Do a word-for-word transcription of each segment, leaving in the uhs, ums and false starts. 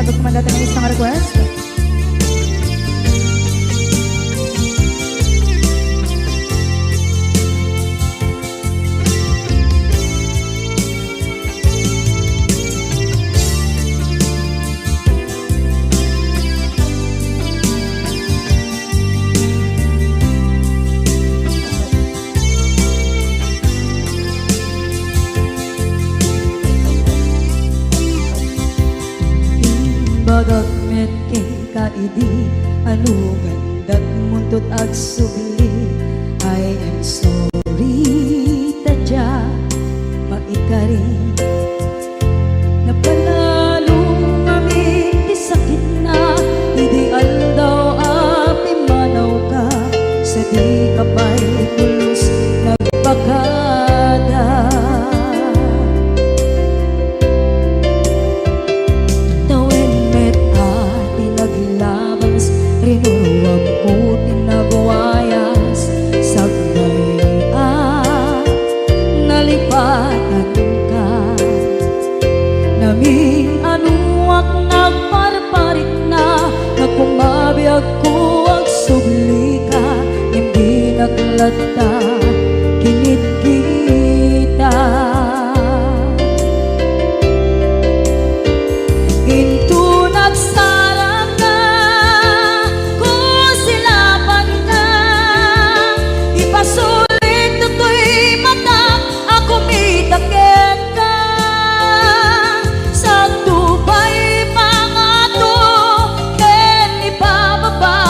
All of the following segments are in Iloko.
Ket koma dayta nga isang request. Imbagak met kenka idi, ano gandat muntot agsubli? I am sorry, ta dia maikari. Napanalo ngamin ti sakitna, idi aldaw a pimmanawka, sadika pay pulos nagbakada. Tawen met a ti naglabas, rinuruamko ti nagwayas, sakbay a nalipatanka. Namin-anoak nagparparikna, nagkumabiagko agsublika, ngem dinak latta kinitkita. Inton agsarangka, kusilapanka, ipasulik toy matak a kumita kenka. Sakto pay pangato ken ipababa,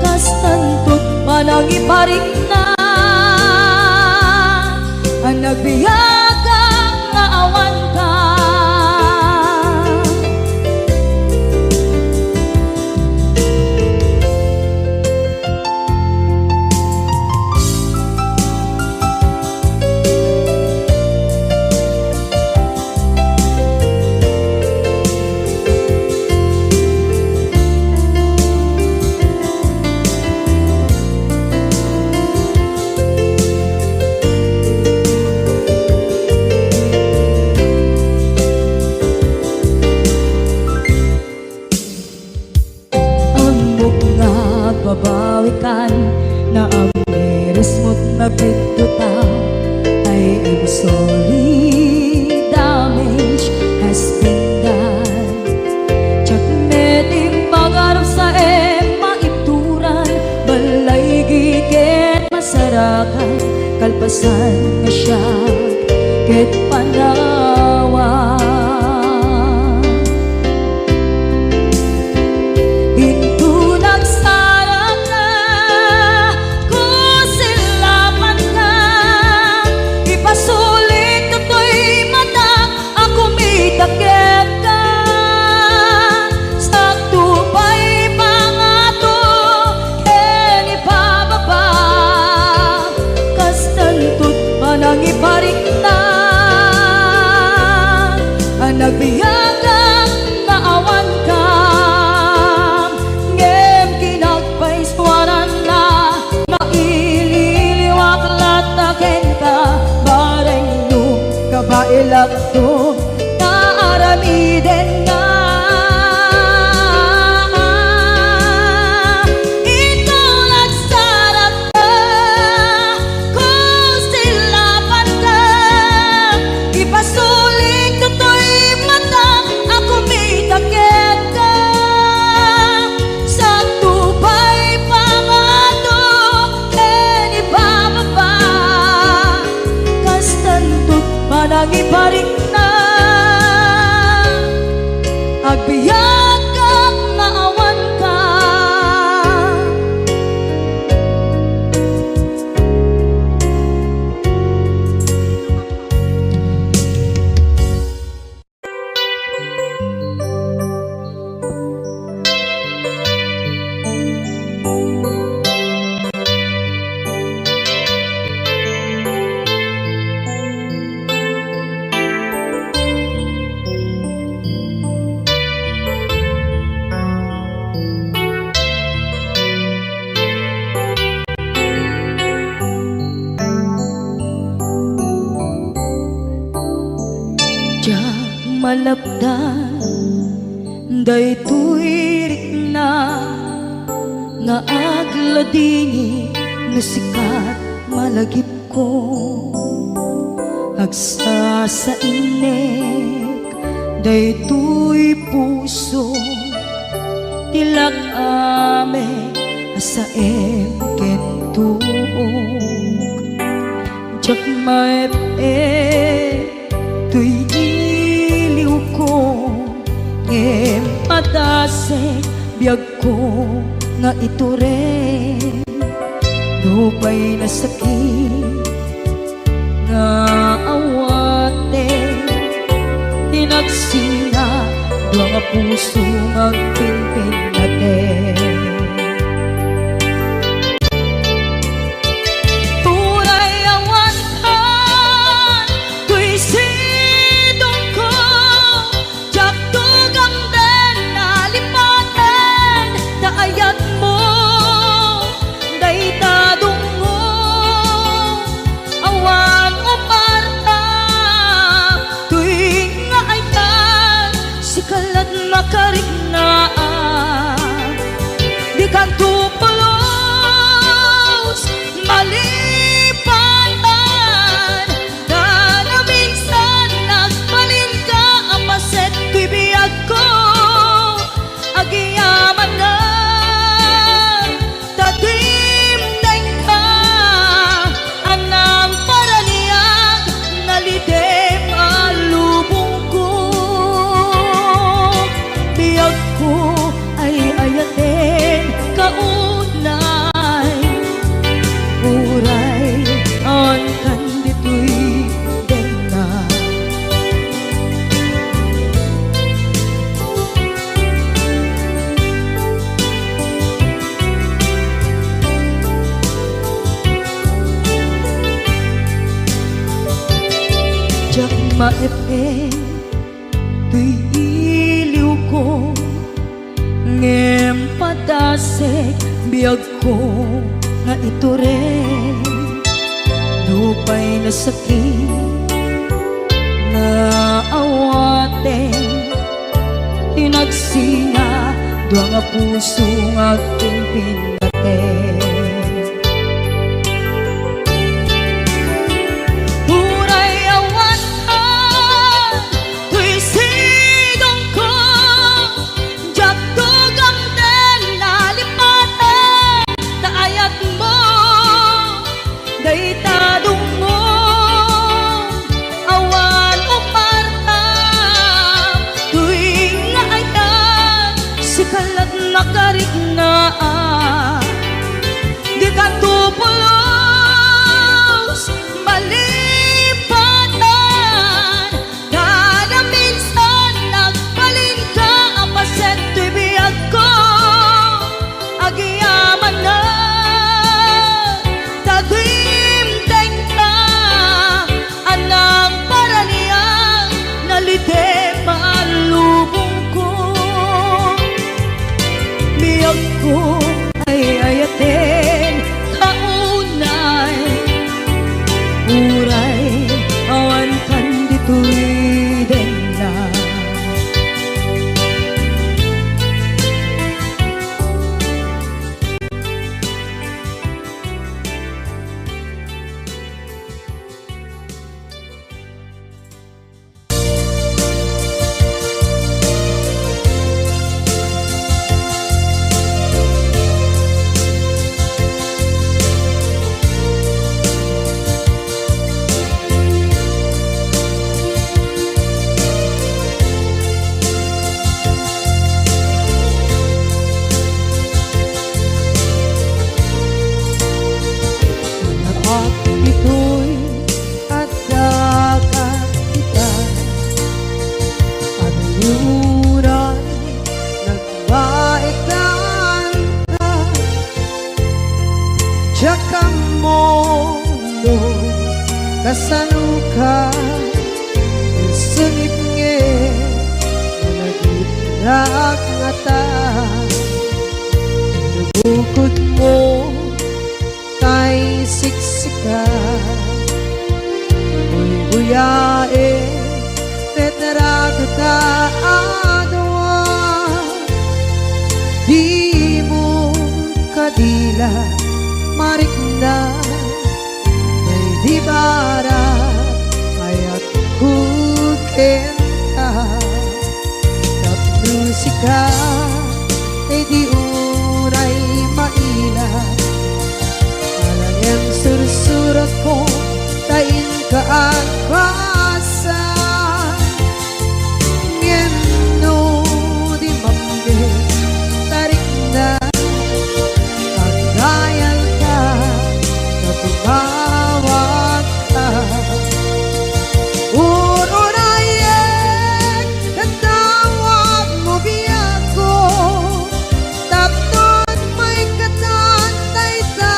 kastanto ti panangiparikna a nagbiagak nga awanka. Ammok nga agbabawikan, naamirismot nagbiddota. I am sorry, damage has been done. Diak met impagarupsaem maibturan, balaygi ket masarakan, kalpasan nga siak ket panawan. Inton agsarangka, kusilapanka, ipasulik toy matak a kumita kenka. Sakto pay pangato ken ipababa, kastanto ti panangiparikna a nagbiagak nga awanka. Ngem kinagpaisuaranna, maililiwak latta kenka, bareng no kabaelakto nga aramidenna. Inton agsarangka, kusilapanka, ipasulik toy matak a kumita kenka. Sakto pay pangato ken ipababa, kastanto ti panangiparikna, agbiagak nga awanka. Diak malapdan Daytoy rikna nga agladingit no sikat malagipko. Agsasainek daytoy puso ti lak-am a saem ken tuok. Diak maep-ep toy iliwko, ngem padasek biagko nga itureng. Nupay nasakit nga awaten, ti nagsina dua nga puso nga agpinpinnaten. Uray awan kan toy sidongko, diak tugamden a lipaten ta ayatmo dayta dungngo. Awan umarta toy nga ayat, sika lat makariknaan. Dikanto pulos malipatan, ta naminsan nagbalinka a paset toy biagko. Agyamanak ta dimdengka a nangparaniag, nalidem a lubongko. Biagko ay ayaten kaunay, uray awan kan ditoy denna. Diak maep-ep toy iliwko, ngem padasek biagko nga itureng. Nupay nasakit nga awaten, ti nagsina dua nga puso nga agpinpinnaten. Uray awan kan toy sidongko, diak tugamden a lipaten ta ayatmo dayta dungngo. Awan umarta toy nga ayat, sika lat makariknaan. Dikanto pulos malipatan, ta naminsan nagbalinka a paset toy biagko. Agyamanak ta dimdengka a nangparaniag, nalidem a lubongko. Biagko ay ayaten kaunay, uray awan kan ditoy denna. Naakpitoy adda kat ita, adu uray nagbaekan ta. Diak ammo no kasanoka, sungit ngarud, nagitdak ngata. Nabukod mo tay siksika, buybuyaen, retrato ta a dua. marikna, daydi barag, ayatko kenka. Tapno sika, daydi unay maila. Alangen sursuratko, ta inka agbasa. Ngem no di mapne, tarikna, agdayalka, ta tumawagka. Ur-urayek, katawagmo biagko, tapno maikatan dayta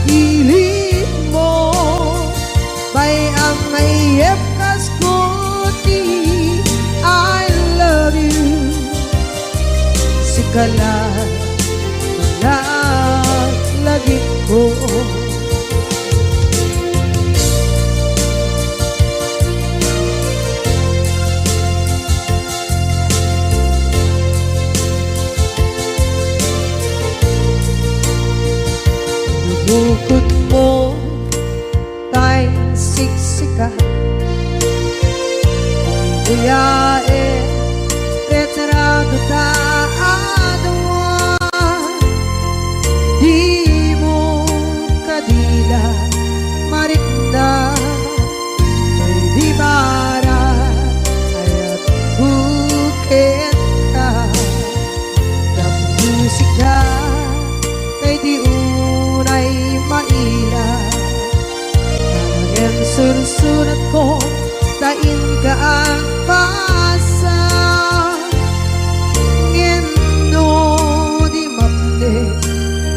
ilinmo. Bay-am nga iyepkasko ti I love you. Sika la, laglagipko. Bukod mo tay siksika. Kuyae, retrato ta adua. Di mo kadila, marikna, daydi barag, ayatko kenka. Tapno sika, daydi unay maila. Ngem sursuratko, ta inka agbasa. Ngem no di mapne,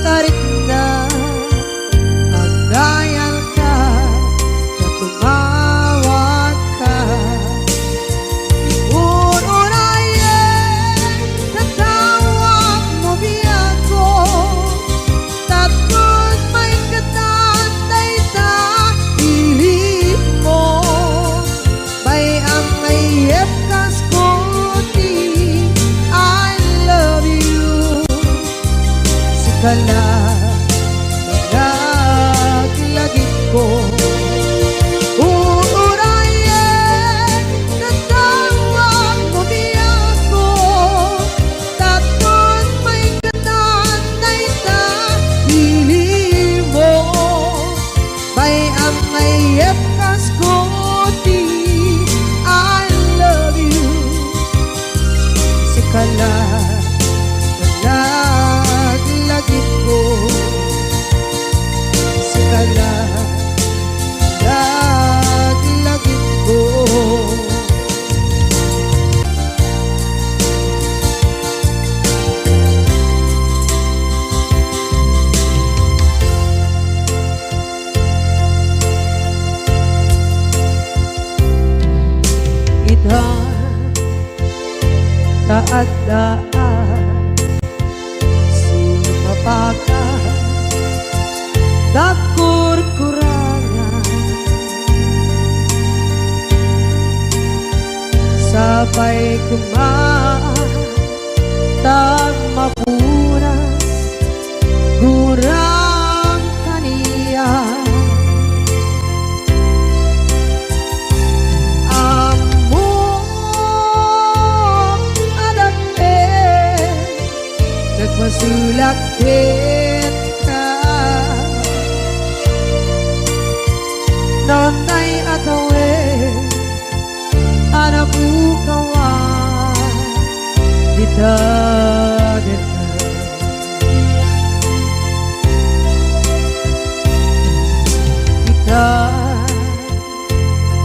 tarikna, agdayalka, ta tumawagka. Ur-urayek, katawagmo biagko, tapno maikatan dayta ilinmo. Bay-am nga iyepkasko ti I love you. Sika la, laglagipko. Ur-urayek, katawagmo biagko, tapno maikatan dayta ilinmo. Bay-am nga iyepkasko ti I love you. Sika la, laglagipko. Sika la, laglagipko. Ita, ta adda a sumapaka, dagkurkurangan. Sapay koma ta mapuras, gurang kaniak. Ammok a dakkel, nagpasulak kenka. Nonday a tawen a napukawan dita deta. Ita,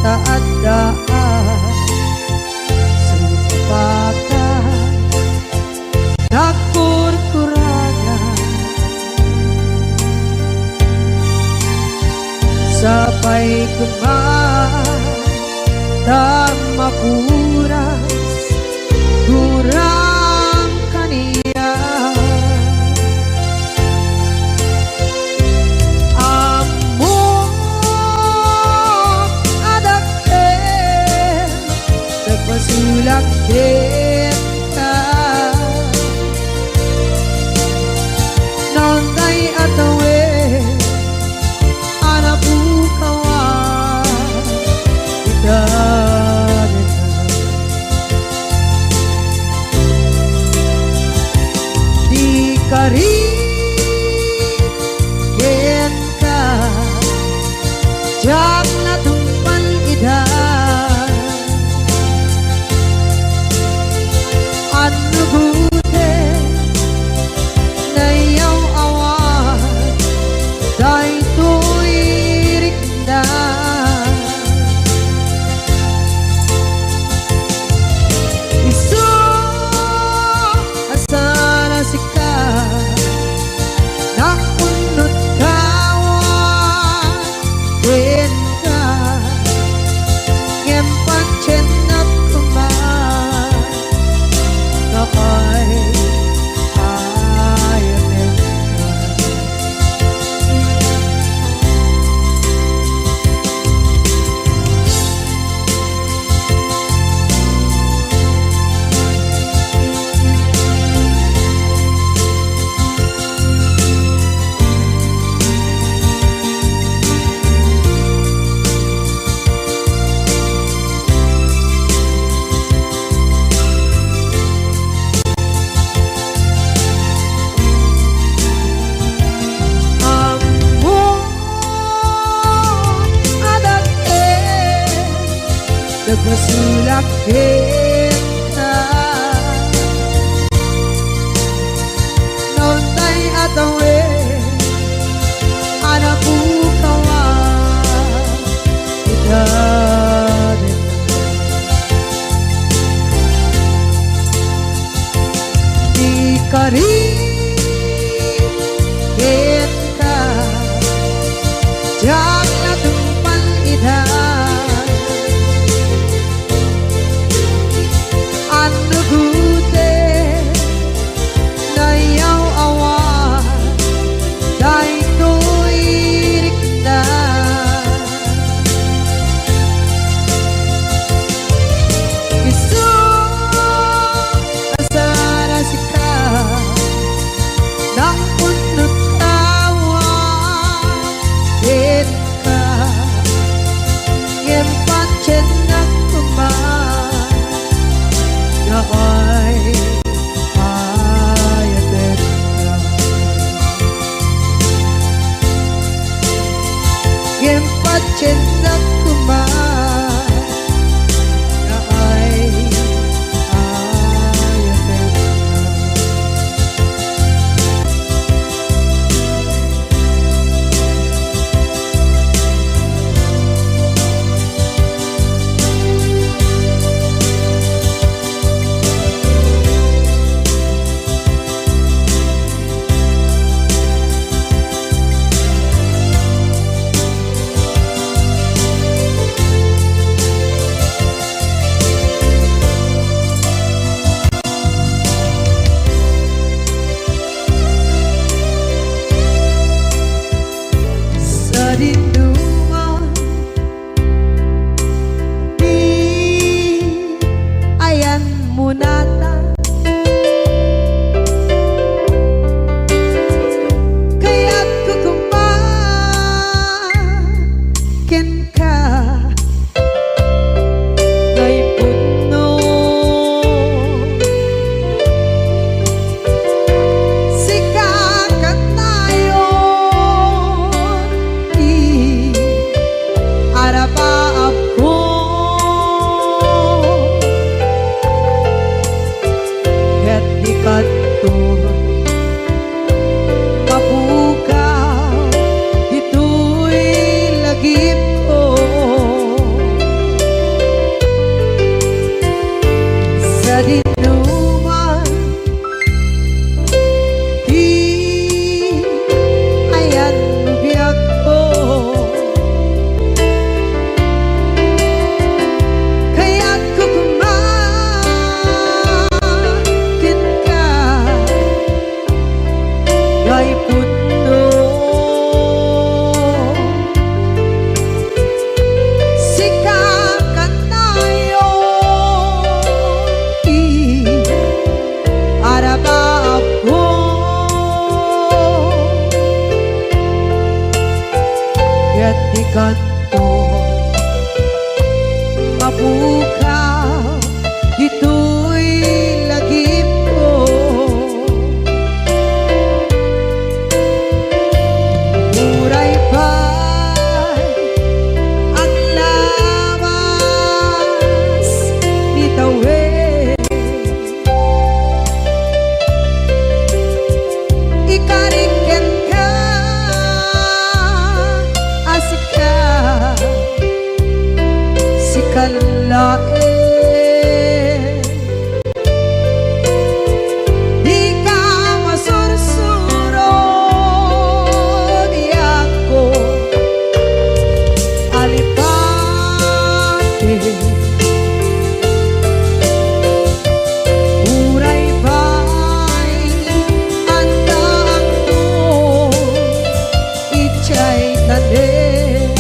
ta adda a sumapaka, nagkurkuragan. Sapay koma ta mapuras, gurang kaniak. Ammok a dakkel, nagpasulak kenka. Nonday a Diak natungpal ida. Annugoten, nayaw-awan daytoy rikna. Isu a saan a sika, naunot kawan kenka, ngem patiennak koma, nga ay-ayatenka. Ammom a dak-en, nagpasulak kenka. Naunay a tawen a napukawan ita. Di karit kenka, diak natungpal ida. Annugoten, nayaw-awan daytoy rikna. Isu a saan a sika, naunot kawan kenka, ngem patiennak koma, nga ay-ayatenka. Ngem patiennak koma, nga ay-ayatenka. Sadinoman, di ayan mo nata. Kayatko koma kenka, nga ipudno. Sika kanayon ti arabaabko, ket di kanto mapukaw ditoy lagipko. Sadinoman ti ayan mo biagko, kayatko koma kenka, nga ipudno. Sika kanayon ti arabaabko, ket di kanto mapukaw ditoy lagipko. Uray pay Dika masursuro, biagko, alipate. Uray pay addaakto idiay tanem.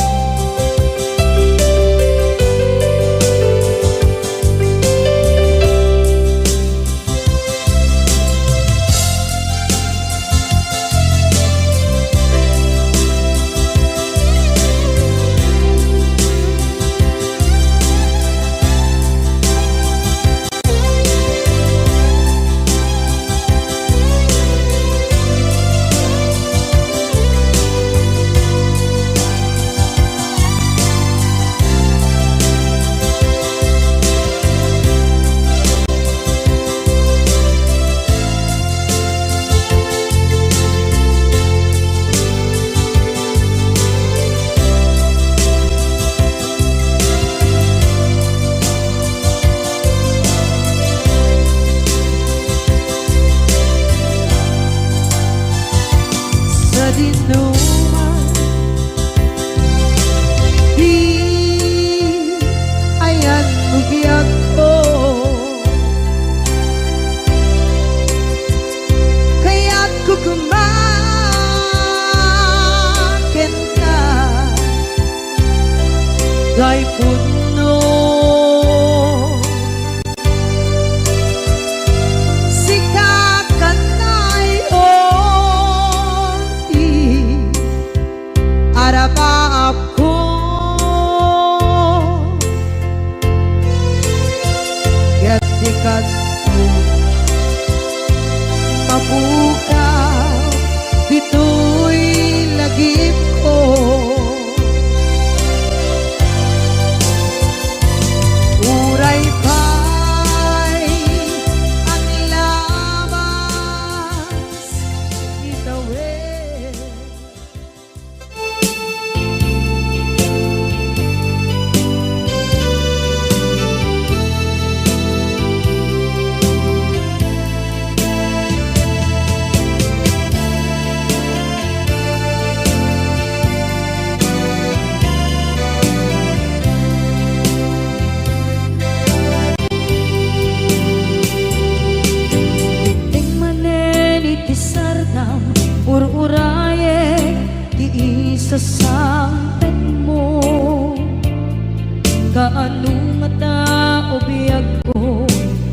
Sadinoman, di ayan mo biagko. Kayatko koma kenka, tay punno. Sika kanay, o, ti arapaapko. Ket dika mapukaw ditoy lagipko. Uray pay aglabas itawen. Dimteng manen iti sardam, ur-urayek ti isasangpetmo. Kaano ngata, o biagko,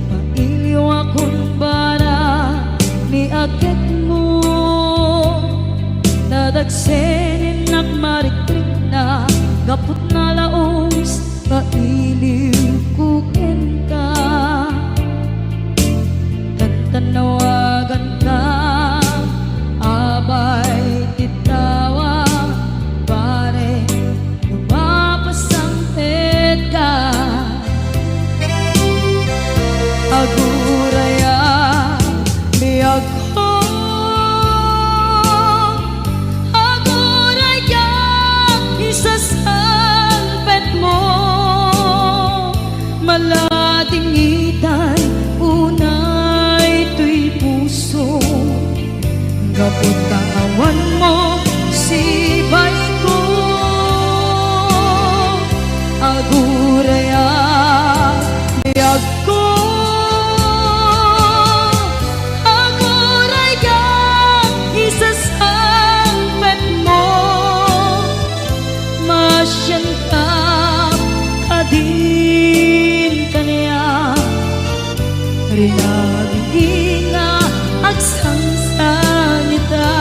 mailiwakon para ni aketmo. Nadagsenenak marikrikna gapu ta nalaus nga iliwko kenka. Tantanawaganka, abay ti tawag, pare, no mapasangpetka. Agurayam, biagko, agurayam, isasangpetmo. Maladingitay unay toy puso, gapu ta awan mo sibayko. Agurayam, biagko, agurayam, isasangpetmo. Masianka, adin kaniak, rinabidi nga agsangsangita.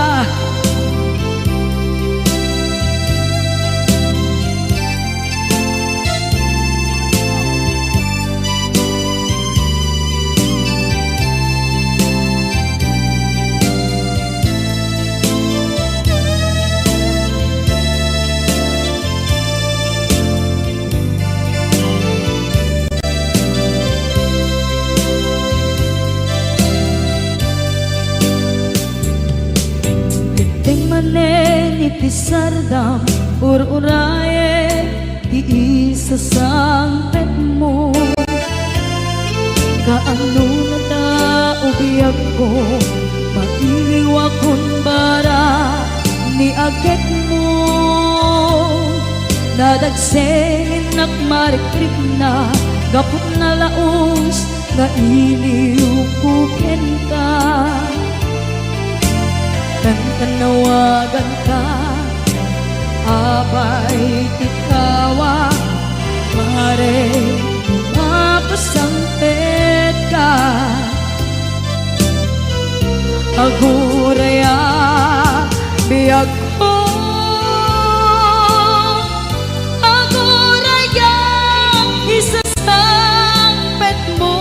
Dimteng manen iti sardam, ur-urayek ti isasangpetmo. Agekmo, nadagsennak marikrikna, gapu ta nalaus nga iliwko kenka. Ken tanawaganka, apay ti kawa, mare, mapasangpetka. Agurayak, biagko. Agurayak, isasangpetmo.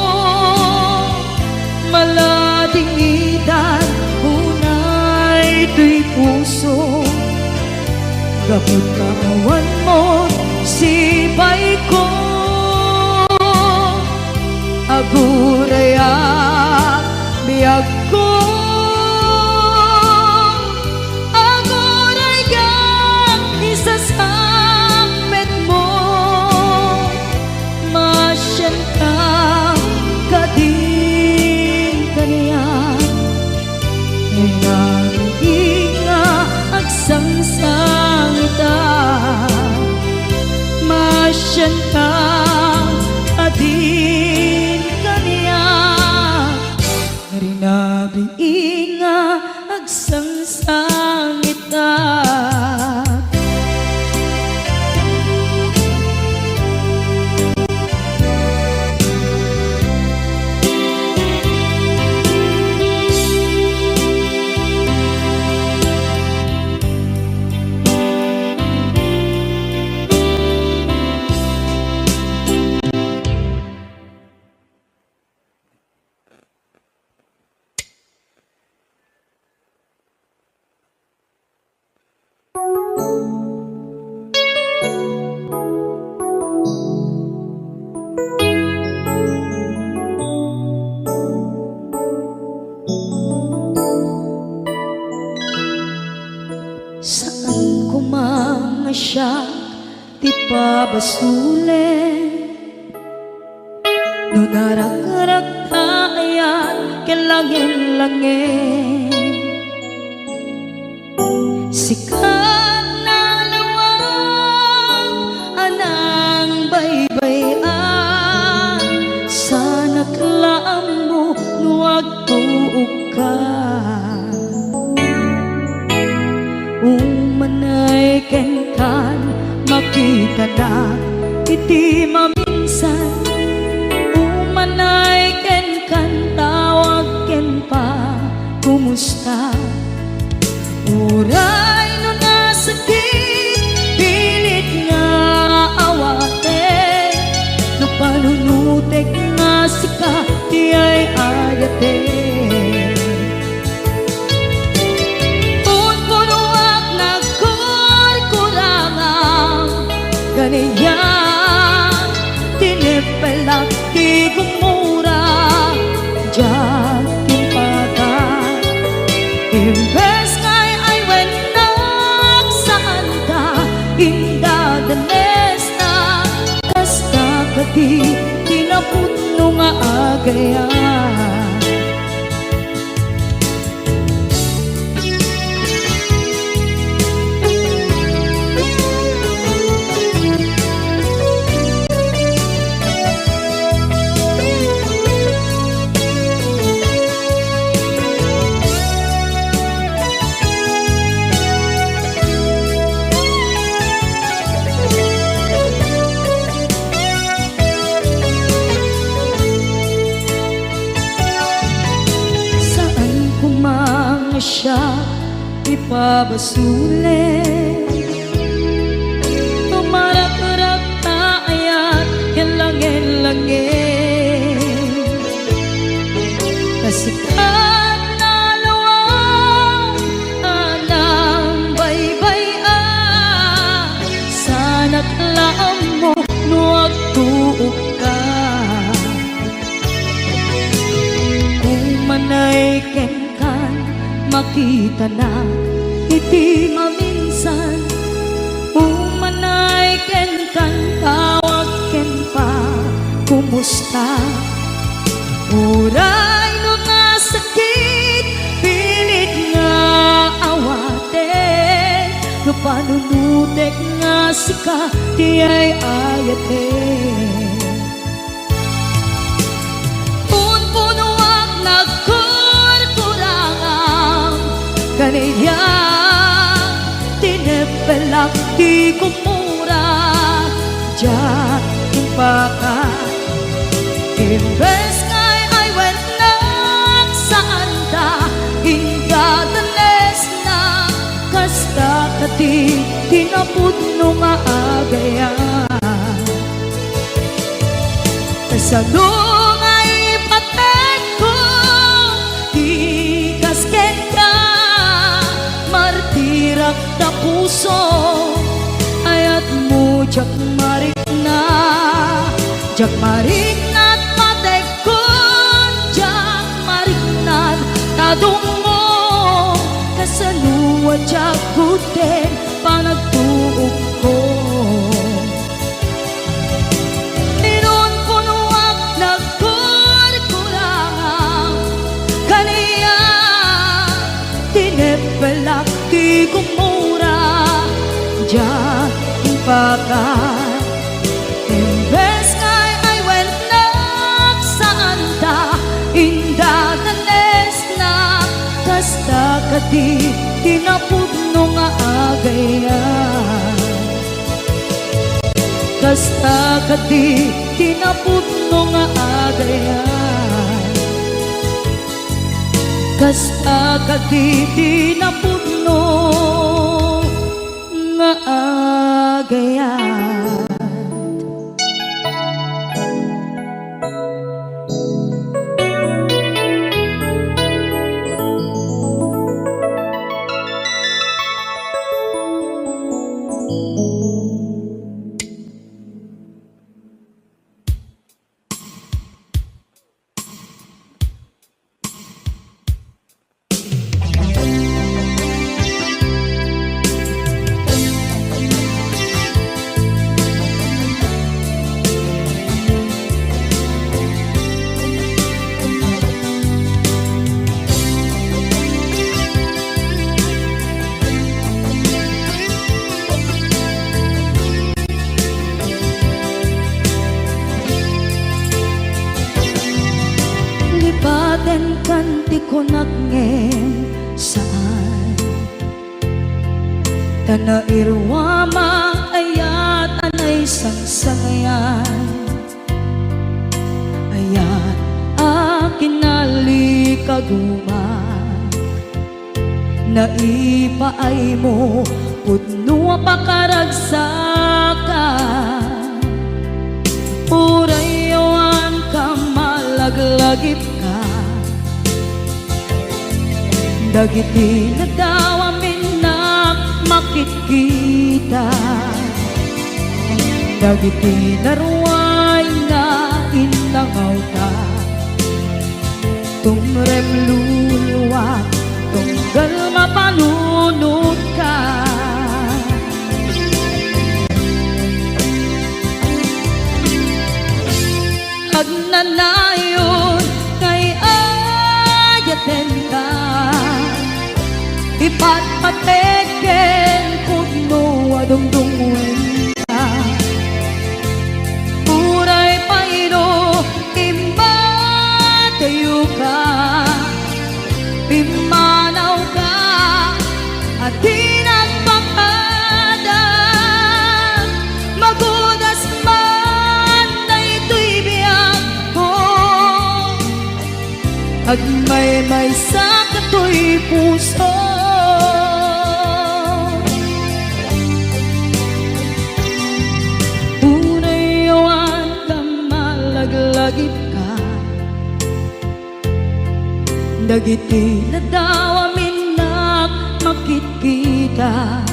Maladingitan unay toy puso. Gapu ta awanmo sipayko. Agurayak, biagko. Agurayak, isasangpetmo. Masianka kadin kaniak. Nanging nga agsangsangitak, masianka kadin kaniak. Rinabii nga agsangsangitak. Saan koma nga siak ti pabasulen. No narakrak ta ayat ken langin-langin, sika nalawag a nangbaybay-an, saanak la ammo no agtuokka. Umanay kenkan, makitanak iti maminsan. Umanay kenkan, tawag ken pa, kumusta? Uray no nasakit, pilit nga awatek, no panunotek nga sika ti ay-ayatek. Purpuruak nagkurkurangam, ganiak, tineppelak ti gummurak, diak timpatak. Imbes nga ay-awennak, saanka, indadanesnak, kasta kadi ti napudno nga agayat. Saan koma nga siak ti pabasulen. Tumarakrak ta ayat ken langin-langin. Kasikat nalawag a nangbaybay-an, saanak la ammo no agtuokka. Umanay kenkan, makitanak iti maminsan. Umanay kenkan, tawag ken pa, kumusta? Uray no nasakit, pilit nga awatek, Nanunotek nga sika ti ay-ayaten. Punpunoak nagkurkurangam, kaniak tineppelak ti kumura, diak impaka. Imbes nga ay-ayatennak, saanda, indadannesna, kasta kadi ti napudno nga agayat. Kasano nga ipatekko ti kas kenka, martirak ta puso, ayatmo diak marikna, diak marikna ta patekkon, diak marikna ta dumngom, kasano a diak gudden panagtuokko. Inunpunoak nagkurkurangam, kaniak tineppelak ti kumura, diak impaka. Imbes nga ay-ayatennak, saanda, indadannesna, kasta kadi ti napudno nga agayat. Kasta kadi ti napudno nga agayat. Kasta kadi ti napudno nga agayat. Lipatenkan ti kunak ngem saan. Ta nairuam a ayat a naisangsangayan. Ayat a kinalikaguma. Naipaaymo pudno a pakaragsakan. Uray awan ka malaglagipka. Dagiti nadawaminnak makitkita. Dagiti naruay nga innangawta. Tumrem luluak, tunggal mapanunotka. Agnanayon nga ay-ayatenka, ipatpatek ken pudno a dungdungngoenka. Uray pay no immadayoka, pimmanawka a di nagpakada. Magudas man daytoy biagko, agmaymaysa katoy puso. Uray awan ka malaglagipka, dagiti nadawaminnak makitkita.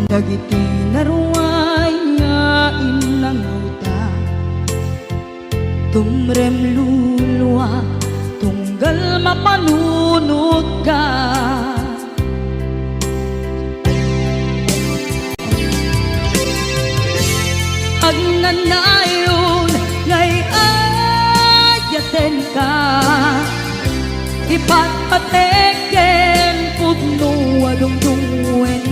Dagiti naruay nga innangawta, tumrem luluak, tunggal mapanunotka. Agnanayon nga ay-ayatenka, ipatpatek ken pudno a dungdungngoen.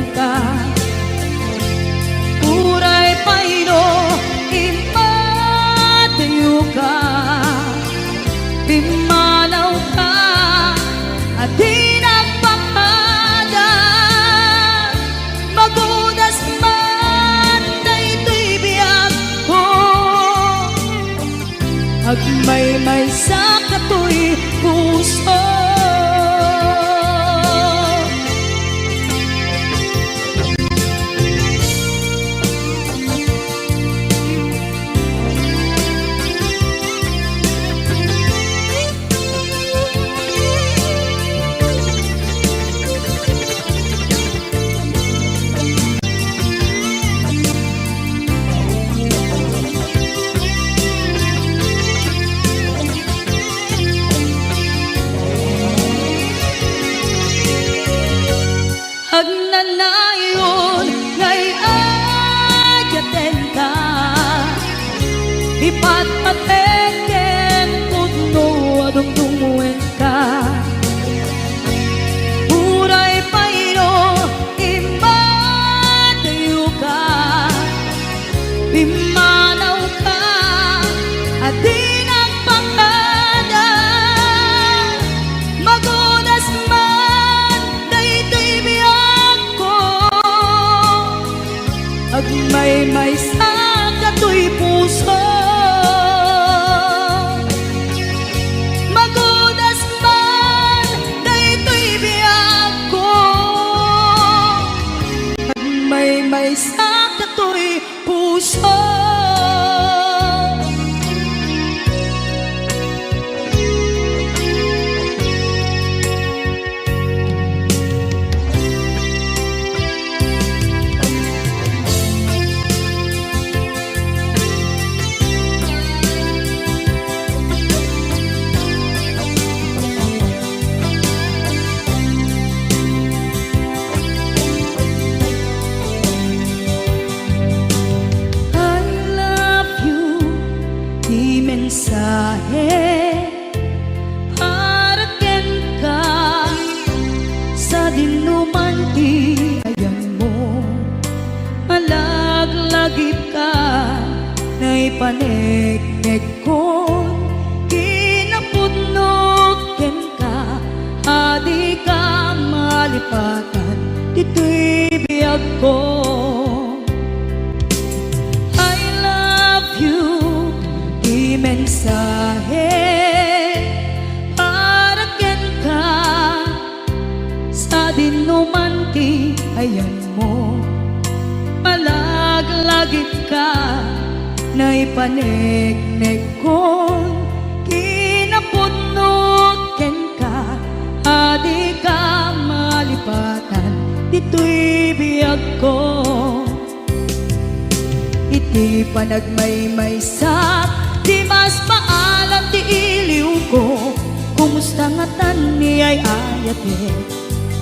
Pimmanawka a di nagpakada, magudas man daytoy biagko, agmaymaysa datoy puso. Magudas man daytoy biagko, agmaymaysa datoy puso. I love you, ti mensahe para kenka, sadinoman ti ayanmo. Malaglagipka, naipaneknekkon kinapudnok kenka, a dika malipatan ditoy biagko. I love you, ti mensahe para kenka, sadinoman ti ayanmo. Malaglagipka, naipaneknekkon kinapudnok kenka, a dika malipatan ditoy biagko. Iti panagmaymaysak, di mas maalam ti iliwko. Kumusta ngatan ni ay-ayatek?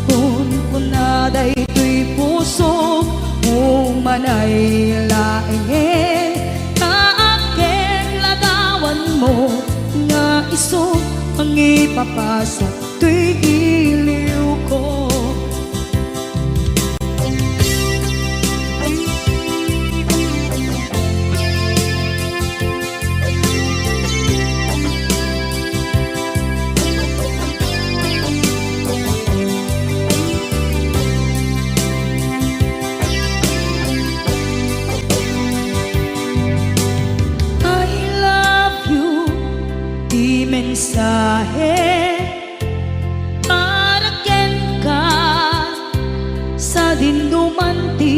Kunkuna daytoy pusok, umanay laengen. Kaaket ladawanmo nga isu mangipapasa toy iliwko. I love you, ti mensahe para kenka, sadinoman ti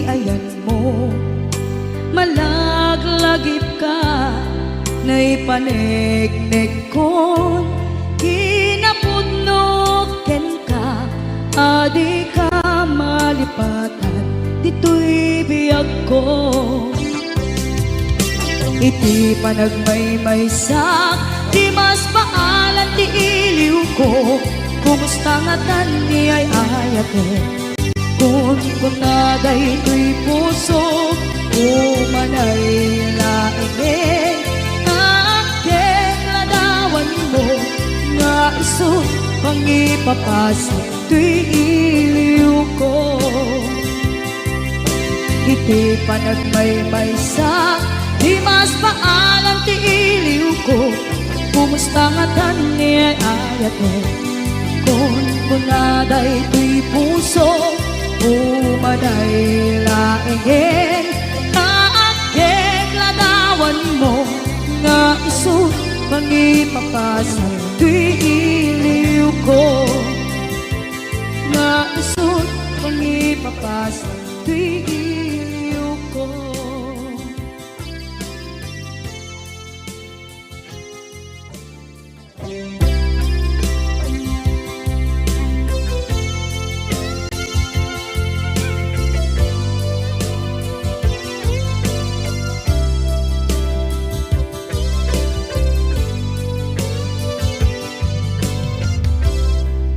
ayanmo. Malaglagipka, naipaneknekkon kinapudnok kenka, a dika malipatan ditoy biagko. Iti panagmaymaysak, di mas maalam ti iliwko. Kumusta ngatan ni ay-ayatek? Kunkuna daytoy pusok, umanay laengen. Kaaket ladawanmo nga isu mangipapasa toy iliwko. Iti panagmaymaysak, di mas maalam ti iliwko. Kumusta ngatan ni ay-ayatek? Kunkuna daytoy pusok, umanay laengen. Kaaket ladawanmo nga isu mangipapasa toy iliwko. Nga isu mangipapasa toy iliwko.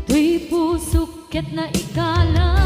Toy pusok ket naikalang.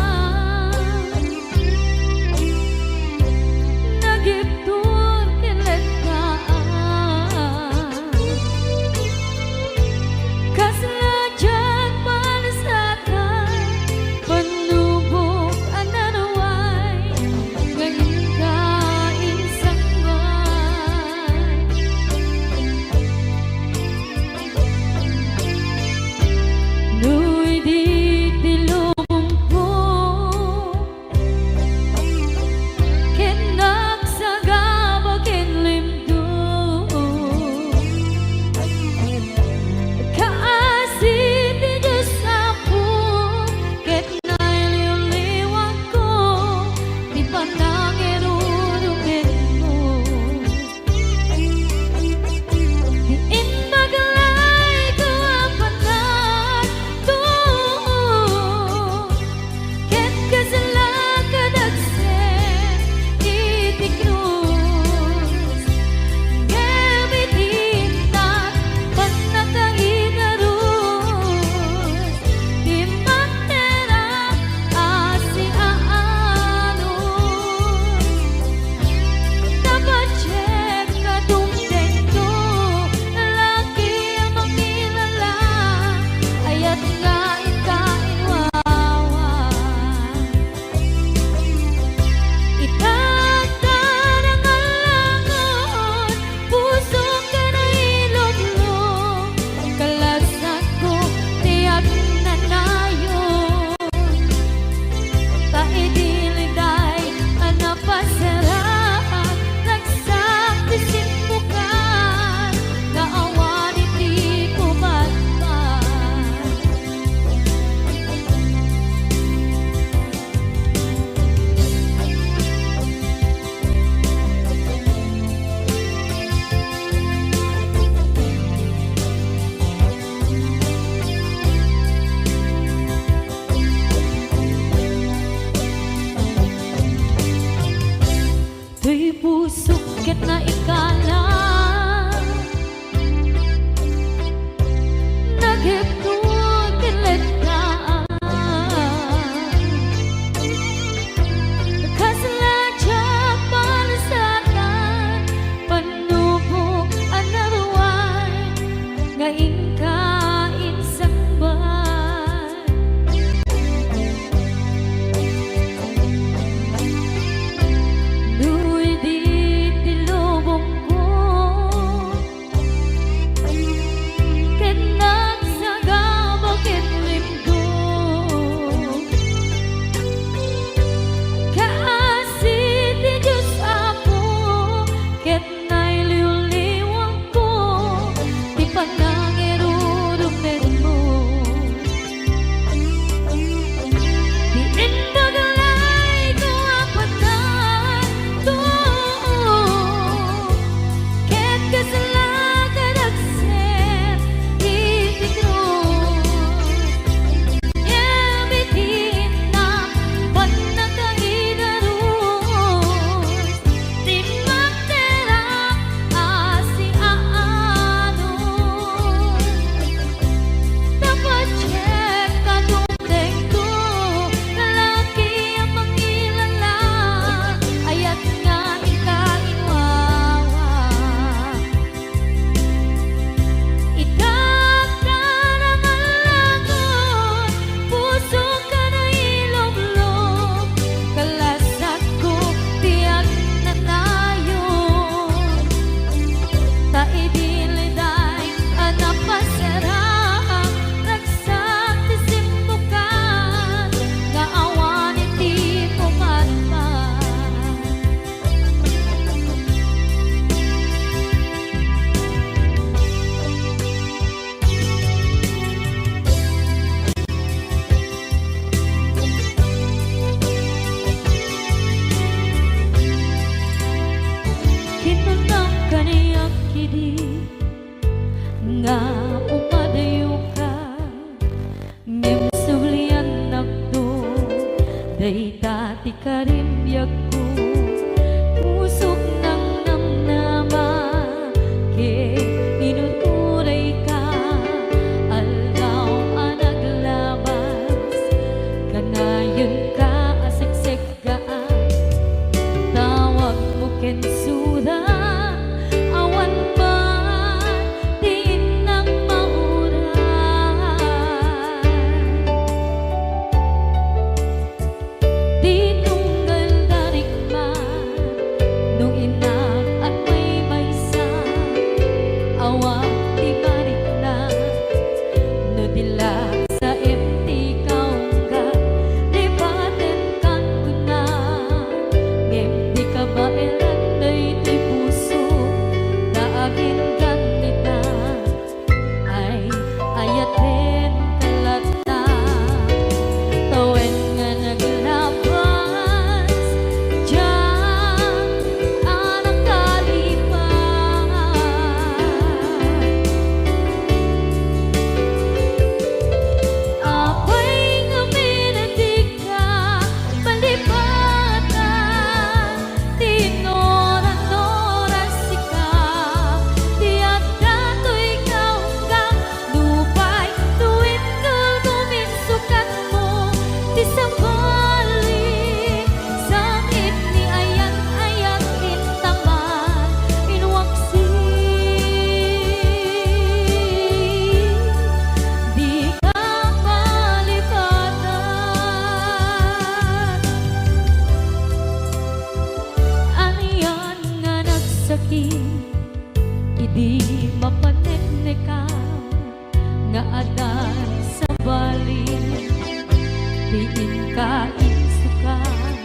Toy pusok ket naikala, nagepto ken lettaan. Kasla diak palasatan, pannubok a naruay, nga inka insangbat. No idi ti lubongko, ket nagsagaba ken limgo, kaasi ti Dios, Apo, ket nailiwliwangko ti panangirurumermo. Ti imbag layko a panagtuo, ket kasla kadagsen iti krus. Ngem iti innak pannakaigarus, ti makterak a siaanus. Tapasiek kadumtengto, lalaki a mangilala, ayat nga inka inwawa. Idaak ta nangallagon, pusok a nailublog, kalasatko ti agnanayon. Ta idi liday a napasraak, ragsak ti simmukan nga awan iti pumatpat. Kinunam kaniak idi nga umadayoka. Ngem subliannakto, dayta ti karimbiagko. Pusok nangnamnama, ket inururayka. Aldaw a naglabas, kanayonka a seksek gaan. Tawagmo ken sura, awan man ti innak mauray. Ti tunggal da rikman, no innak agbaybaysa, awan ti marikna, no di la saem ti kaungga, lipatenkan kuna, ngem di kabaelan daytoy puso, ta aginggan ita. Ay, ayatenka latta, tawen nga naglabas, diak a nakalipat. Apay ngamin a dika malipatan, ti nuran-nuran sika, ti adda toy kaunggam, nupay no inkul kuminsukatmo, ti sabali, sangit ni ayan-ayat intaman, inwaksi, dika malipatan. Anian nga nagsakit, idi mapaneknekam, nga adda sabali ti inka insukat,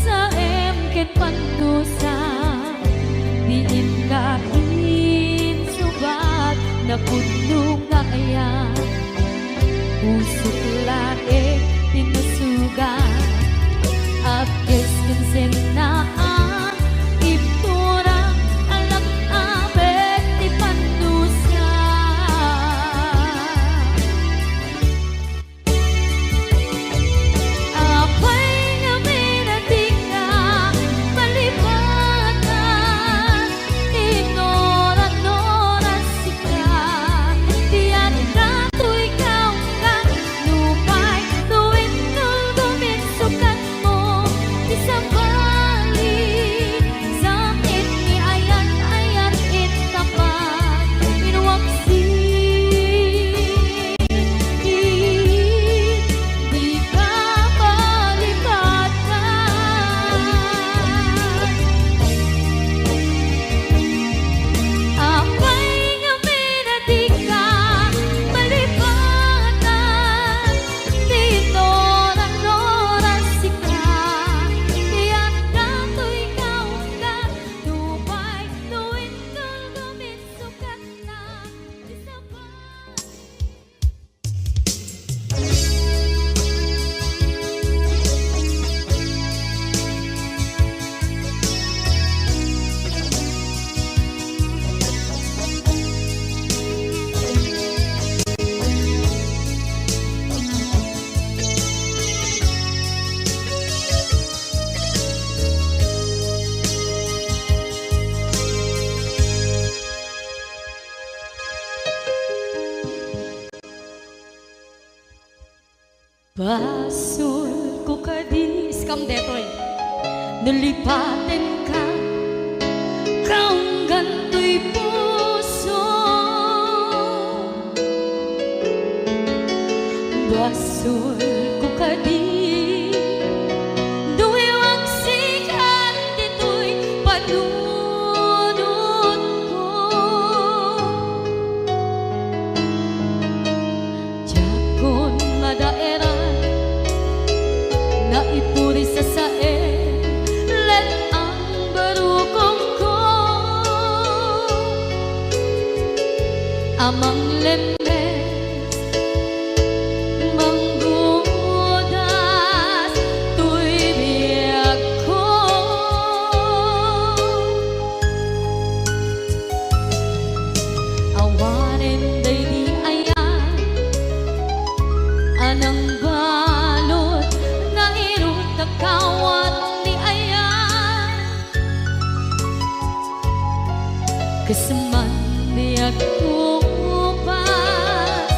saem ken pandusa ti inka insubat, napudno nga ayan. Pusok laeng ti nasugat, apges ken sennaan, ibtura, alak-abet ti pandusa. Apay ngamin a dika malipatan. Basolko kadi, iskam detoy. No lipatenka, kaunggan toy puso. Basolko kadi, no iwagsikan ditoy panunotko. Diakon madaeran, naipuri sasaen, let-ang barukongko. A manglemmes, manggudas toy biagko. Awanen daydi ayan a nangbalud nga irut kakawat ti ayan. Kas man diak kupas,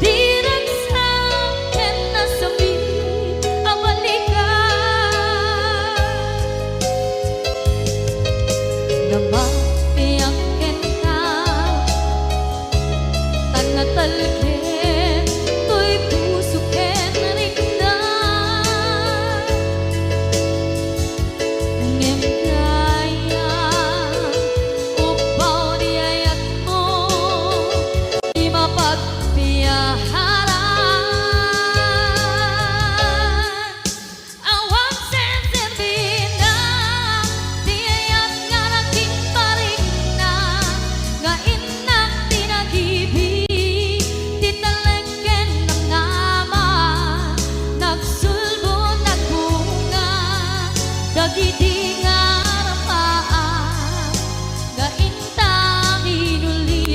diragsak ken nasami a balikan. Namapiak kenka, tan natalged toy puso ken rikna. Ngem dayta upbaw ti ayatmo, ti mapagpiaharan. Awan senserbina ti ayat nga naging parikna, nga innak ti nagibi, ti talek ken nangngaman, nagsulbo, nagbunga, dagidi nga arpaak nga inta minuli,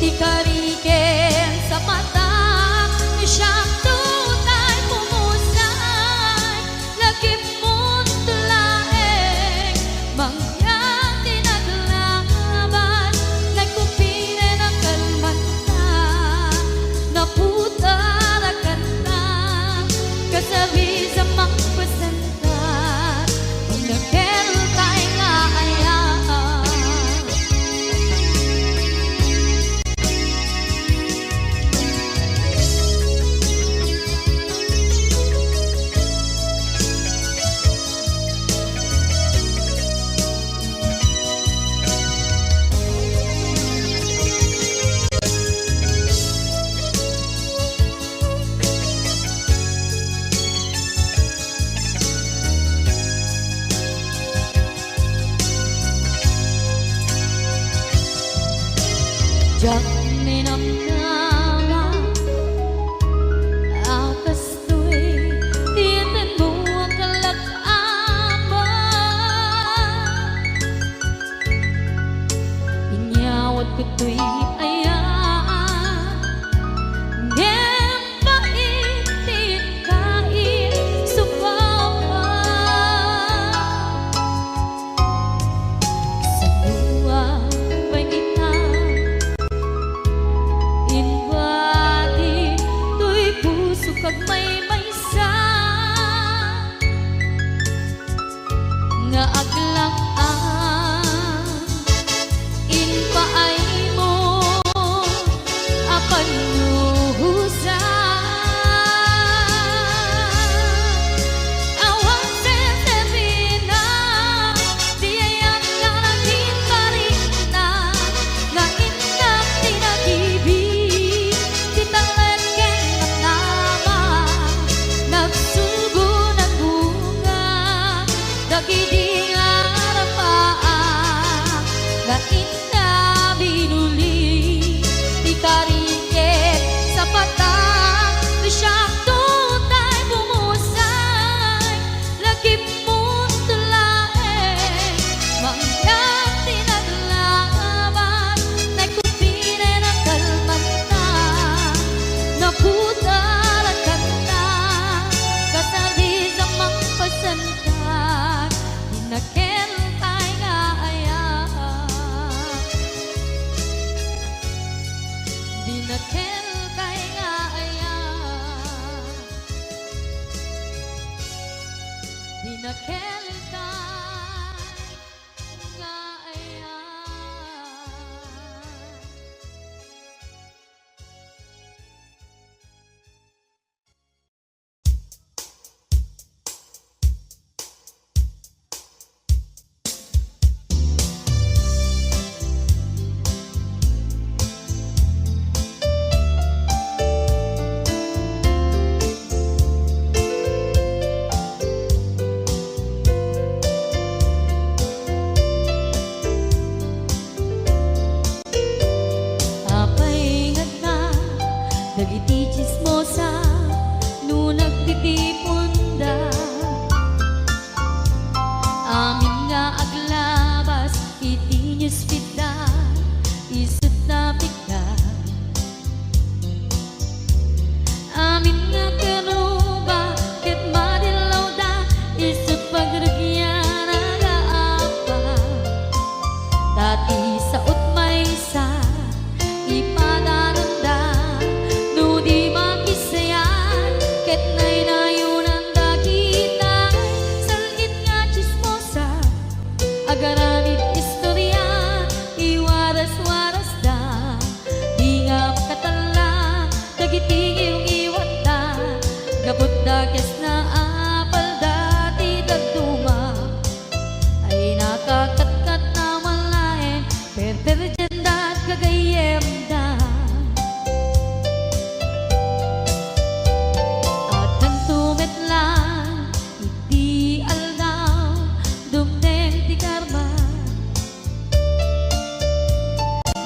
ti kari ken sapatak, siak tutay pumusay, lagipmo laeng, mangyan ti naglaban, nagkupinen a kalmanta, naputar a kanta, kasabis a mangpasentar, pagnakeltay nga ayat. Diak ninamnama a kastoy ti tenmo a kalak-aman. Inyawatko toy ayat, ngem pait ti inkain supawan. Kasanoan pay ita inbati toy pusok agmaymaysa nga aglak-am impaaymo a pannuhosan. Awan senserbina ti ayat nga naging parikna, nga innak ti nagibi, ti talek ken nangnama, nagsulbo, nagbunga, dagidi nga arpaak nga inna binuli, ti kari ken sapatak, ti siak tutay pumusay, lagipmo laeng, mangyan ti naglaban, nagkupinen a kalmanta, naputar a kanta, kasabis a mangpasentar, ti nakeltay nga ayat.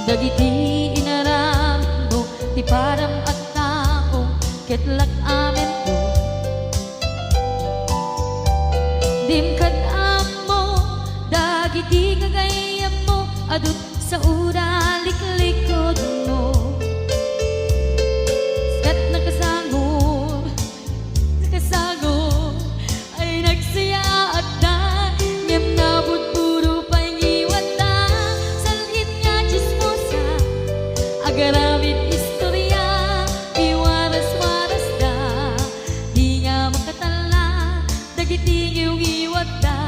Dagiti inaramidmo ti padam a tao ket lak-amento. Dim kad ammo dagiti gagayyemmo a dutsaoda liklikudmo. Ket nakasangor, nakasangor, ay nagsayaatda, ngem nabudbudo pay ngiwatda. Sal-it nga tsismosa, agaramid istoria, iwaras-warasda. Di nga makatalla dagiti ngiwngiwatda,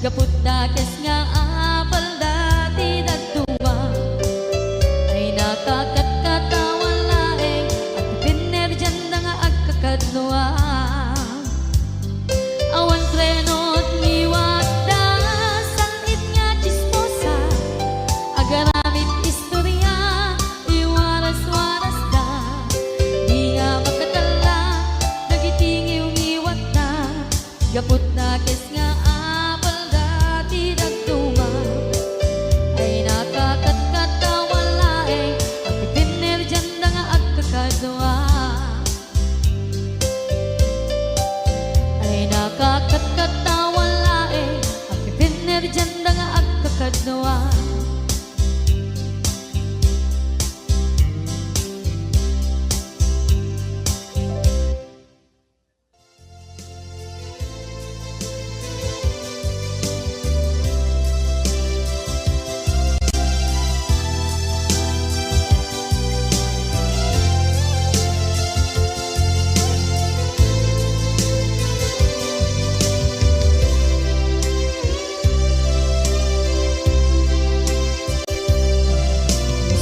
gapu ta kes nga apalda ti dadduma. Ay nakakatkatawan laeng, agpipinnerdianda nga agkakadua. Awan trenot ngiwatda, sal-it nga tsismosa, agaramid istoria, iwaras-warasda. Di nga makatalla dagiti ngiwngiwatda, gapu ta kes nga apalda ti dadduma. Ay nakakatkatawan laeng, agpipinnerdianda nga agkakadua. Ay nakakatkatawan laeng, agpipinnerdianda nga agkakadua.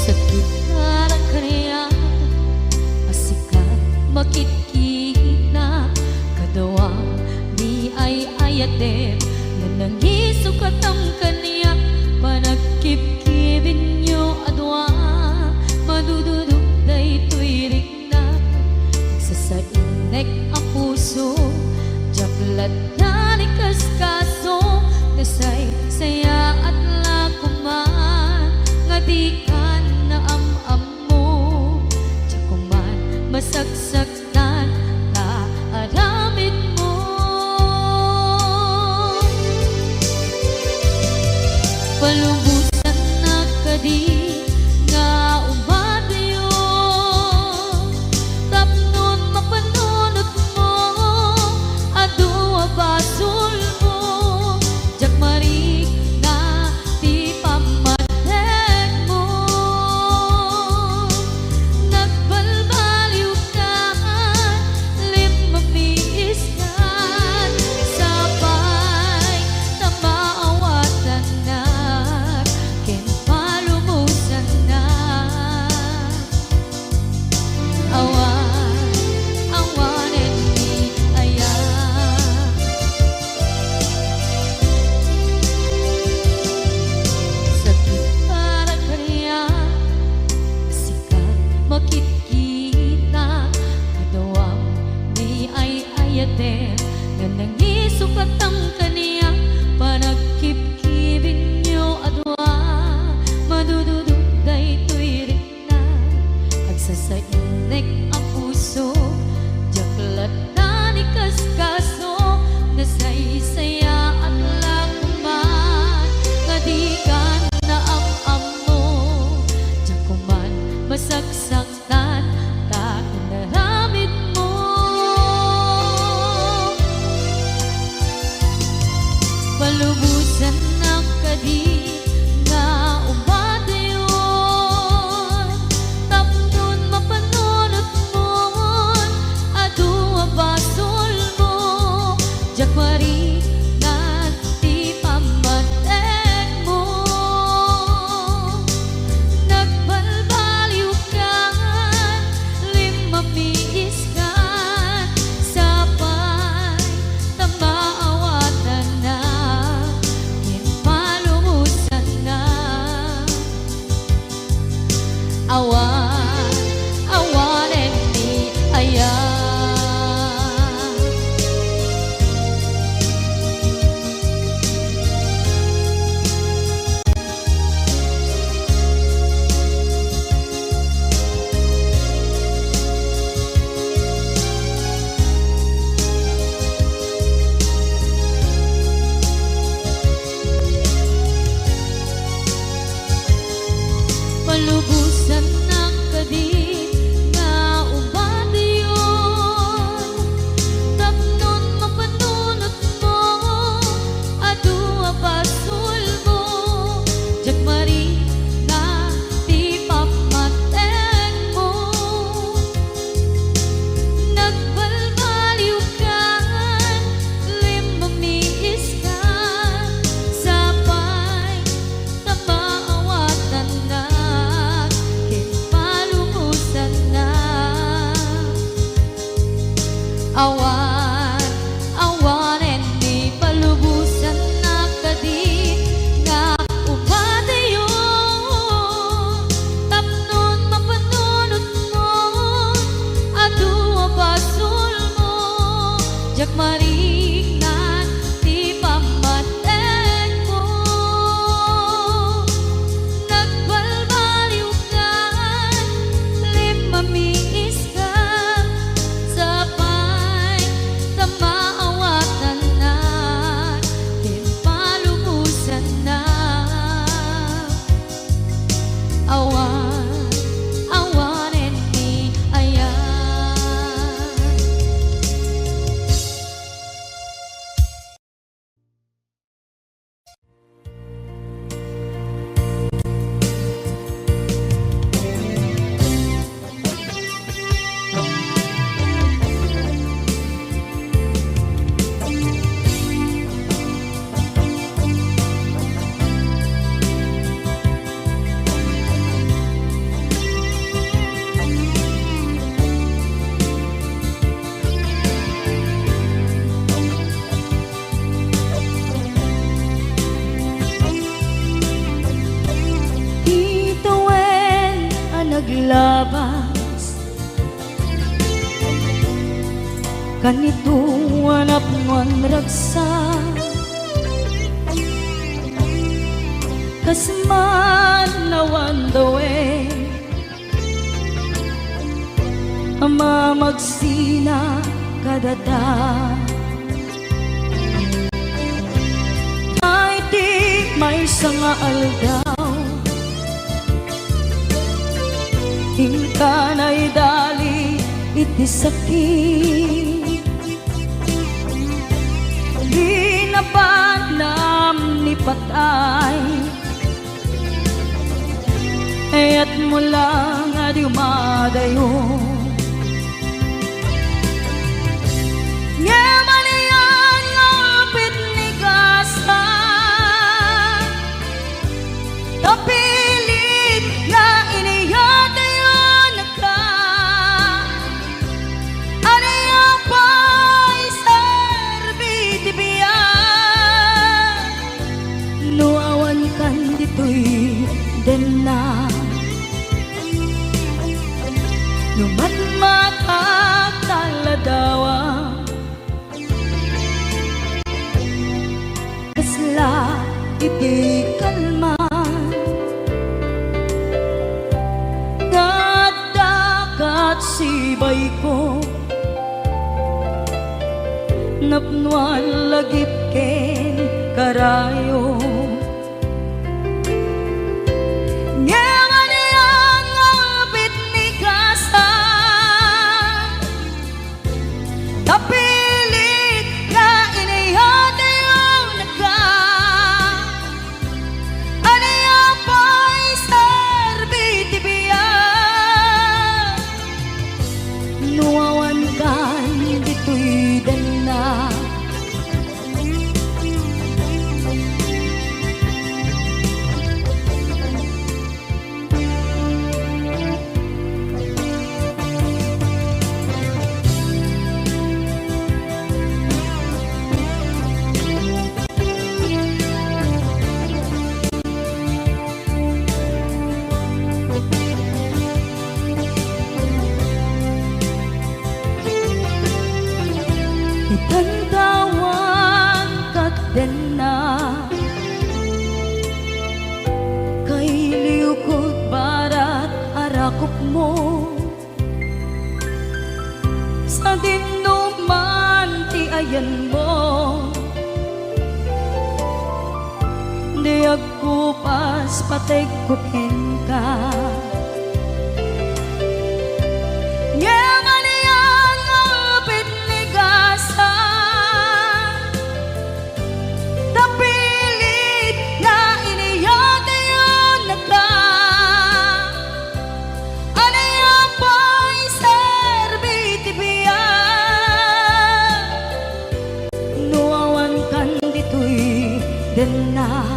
Sakit para kaniak a sika makitkita, kadua ni ay-ayatem, nga nangisukatam kaniak. Panagkibkibinyo a dua, madududok daytoy rikna. Sasainnek a puso, diak latta ni kaskaso, nasaysayaat la koman nga dikan naam-ammo, diak koman masaksaktan ta aramidmo. Palubosannak kadi nga umadayo, tapno mapanunotmo, adu a basolmo, diak marikna ti pammatedmo. Nagbalbaliwkan, limmamiiskan, sapay ta maawatannak. labas. Kanito a napnoan ragsak, kas man awan dawen a mamagsina kadata. Ay, ti maysa nga aldaw, inka naidali iti sakit. Di nabanam ni patay, ayatmo lang a dumadayo. Ngem ania nga apit ni gasa, ta pilit nga iniyatayonka. Ania pay serbi ti biag no awankan ditoy denna? No matmatak ta ladawan, kasla iti kalman nga adda kat sibayko, napnoan lagip ken karayo. Ngem ania nga apit ni gasa, ta pilit nga iniyatayonka. Ania pay serbi ti biag no awankan ditoy denna? Itan ta awan ket denna, kailiwko ti barat a rakupmo. Sadino man ti ayanmo, di agkupas pategko kenka. Ngem ania nga apit ni gasa, ta pilit nga iniyatayonka. Ania pay serbi ti biag no awankan ditoy denna?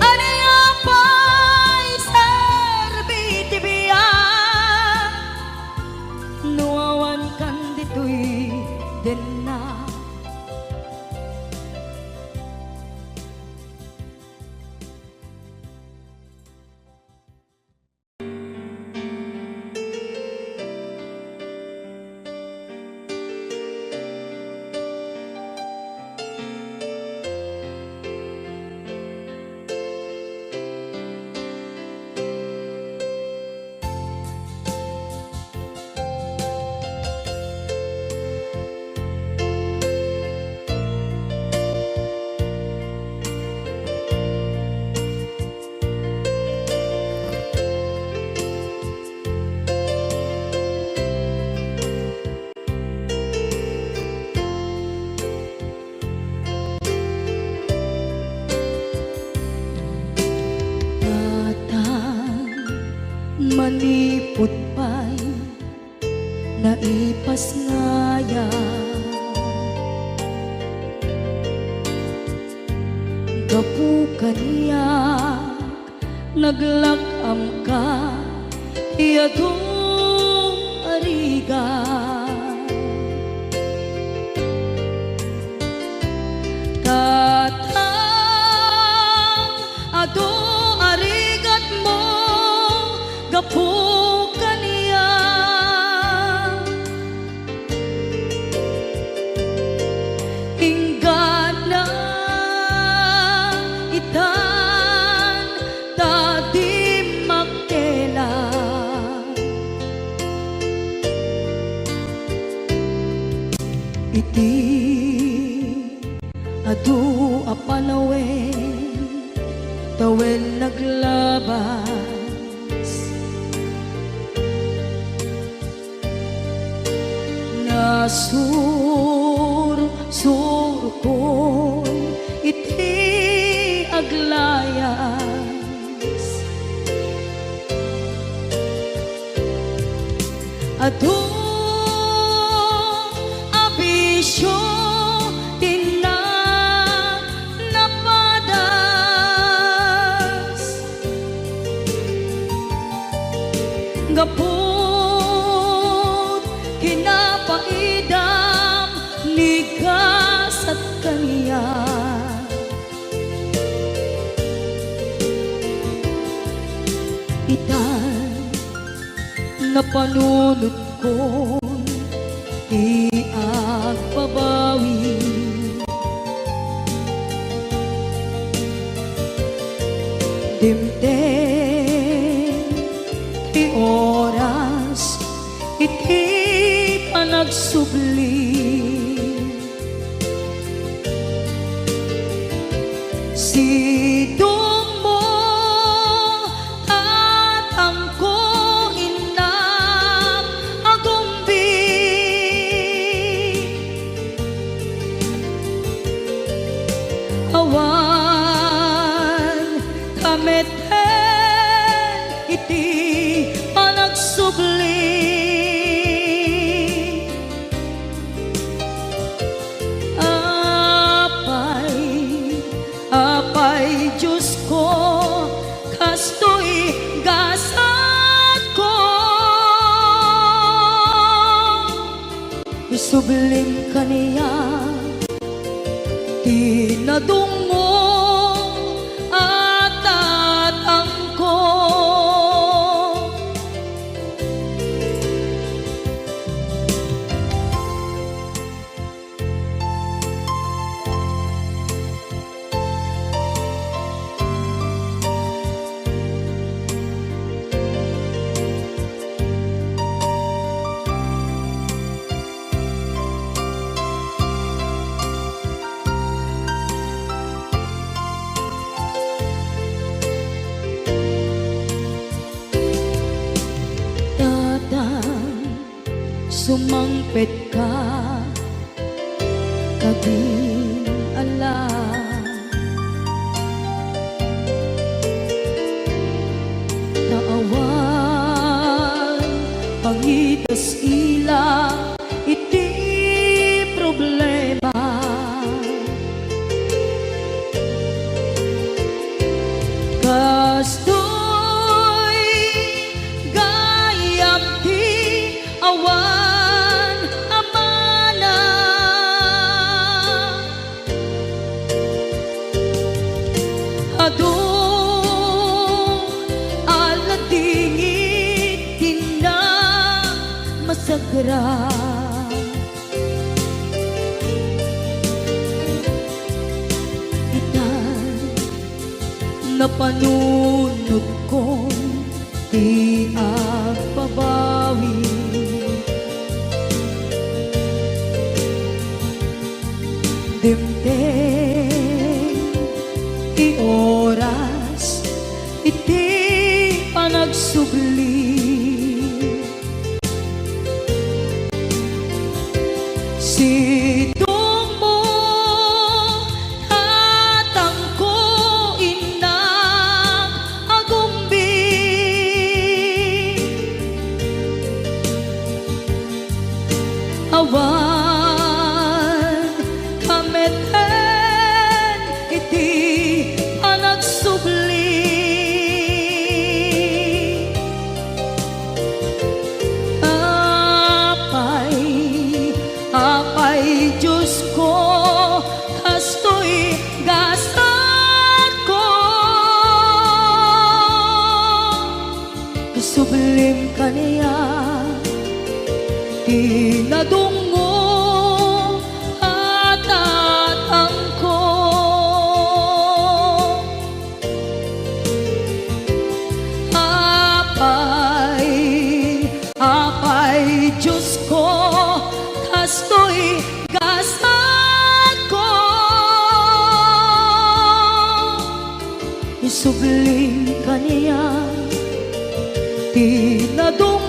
Ania pay serbi ti biag no awankan ditoy denna? Tatang, manipud pay naipasngayam. Gapu kaniak, naglak-amka ti adu a rigat. Tatang, adu a rigat Adu a panawen, tawen naglabas. Nasursurkon iti aglayas. Adu a bisio ti na-, napadas. Gapu't kinapaidam ni gasat kaniak. Itan, napanunotkon ti agbabawi. Dimteng ti oras iti panagsubli. Sidongmo, tatangko, innak, agumbi. Awan kameten iti panagsubli. Apay, Apay Diosko, kastoy gasatko. Isublim kaniak ti nadungngom a tatangko. Tatang, sumangpetka kadin ala. Ta awan pangidas-ila iti problema. Kastoy gayam ti awan amana. Adu a ladingit ti namasagra. Itan, napanunotkon ti agbabawi. Dimteng ti oras iti panagsubli. Sidongmo, tatangko, innak, agumbi. Awan kameten iti panagsubli. Apay, Apay Diosko, kastoy gasatko. Isublim kaniak ti nadungngom a tatangko. Apay, Apay Diosko, kastoy gasatko. Subli kaniak ti ladung